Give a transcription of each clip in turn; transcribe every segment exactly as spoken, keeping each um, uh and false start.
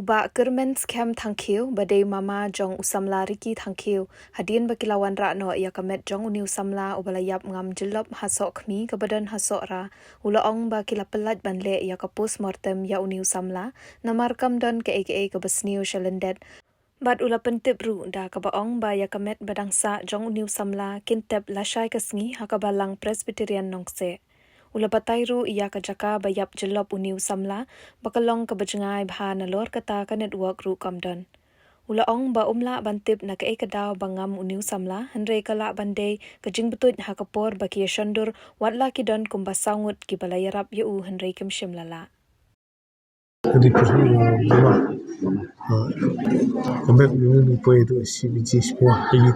Bah Kyrmen Skhem Thangkhiew, ba dei mama jong u samla Ricky Thangkhiew, hadien ba ki la wanrah noh ïa ka met jong une u samla uba la ïap ngam jyllop ha Sohkhmi kaba don ha Sohra, u la ong ba ki la pyllait ban leh ïa ka postmortem ïa une u samla, namar kam don kaei kaei kaba sniew sha lyndet. Bad u la pyntip ruh da kaba ong ba ïa ka met ba dang sah jong une u samla kin tep lashai ka sngi ha ka Balang Presbyterian Nongkseh. U la batai ruh ïa ka jaka ba ïap jyllop une u samla, ba ka long kaba jngai bha nalor kata ka network ruh kam don. U la ong ba um lah ban tip na kaei ka daw ba ngam une u samla, hynrei ka lah ban dei ka jingbutuit ha ka por ba ki ïa shondur, wat la ki don kumba saw ngut kiba la ïarap ïa u hynrei kim shym la lah. Di pyrshah ïa mama. Ah, ka met ngi poi tu si biji sport pagi.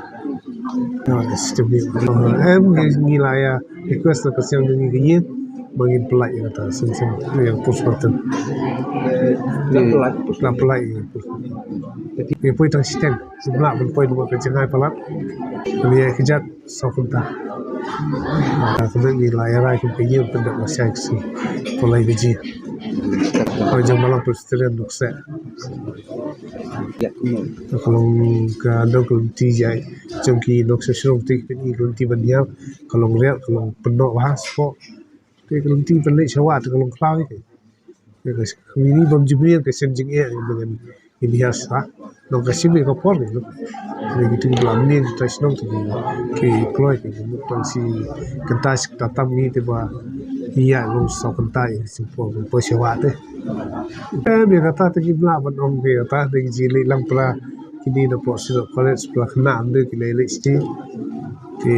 Ah, stem ni. Ah, em ngi, ngi la ïa request ka siang ngi ka ïing ba ngin pyllait ïa kata sem sem ïa postmortem. La pyllait ïa postmortem. Ngi poi tang shiteng. Shu lah ban poi namar ka jngai palat. Ngi ïa kjat saw kynta. Ah, ka met ngi la ïa rai kum ka ïing pyndep lashai ka sngi. Pynlait biji. Ka jong Balang Presbyterian Nongkseh. Ka long ka dong ka lynti jai jong ki nongshong shnong te ki pynïaid ka lynti ban ïap, ka long riat, ka long pynnoh bha sport. Te ka lynti ban leit sha wah te ka long khlaw ïa ka. Ïa ka mini bam jingmut ka shem jingeh ïa ka ngan ïa bias ha. Nong ka shem ïa ka por ni. Ni ki ting blam ni ki tai shnong ki ki kloi ki mut tang shi kynta shi kynta tam ni te ba ïa long saw kynta ïa ka shem por por sha wah te. Em, ïa kata te ki bla ban ong ki kata te ki jili lang pla kini na pok sila college pla kena amde ki lei lei sti. Te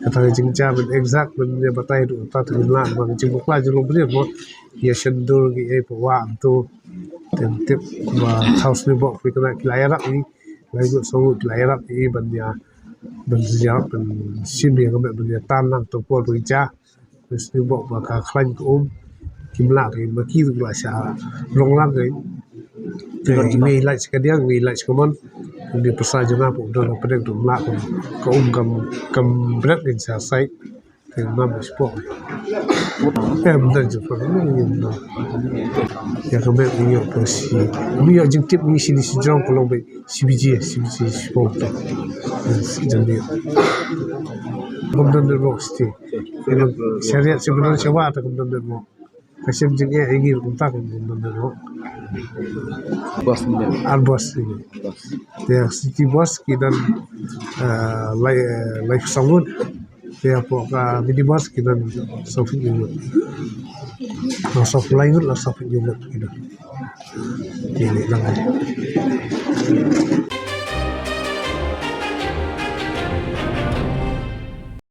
kata ka jingja ban exact ban ïa batai ruh kata te ki bla ban jingbakla jong long bri mo ïa shendur ki ei pok wah tu. Te tip ba thaw sni bok ki kena ki la ïarap ni. Lai gut song ki la ïarap ni ban ïa ban ïarap ban shim ïa ka met ban ïa tan lang tu por ban ja. Sni bok ba ka khlaiñ ka um. Kim lah ka im ba ki la sha long lang ka im. Te ngi lait ka diang ngi lait ka mon. Ngi pyrsa jong nga pok don pdeng tu lah ka um kam kam brek ngi sha sai. Te ngam spok. Em dan je pok ngi im na. Ïa ka met ngi ïoh pyrsi. Ngi ïoh jingtip ngi sini si jong ka long ba C B G, C B G spok te. Jan dia. Ngam don de bok sti. Shariat shu benar sha wah ta kum don don mo. Ka shem jingeh ïa ngi kum ta kum don don mo. Bos ni. Ar bos ni. Bos. Te city bos ki don, eh, lai, eh, lai saw ngut. Te hapoh ka mini bos ki don saw phew ngut. Saw phew lai ngut la saw phew ngut ki don. Ki ni lang.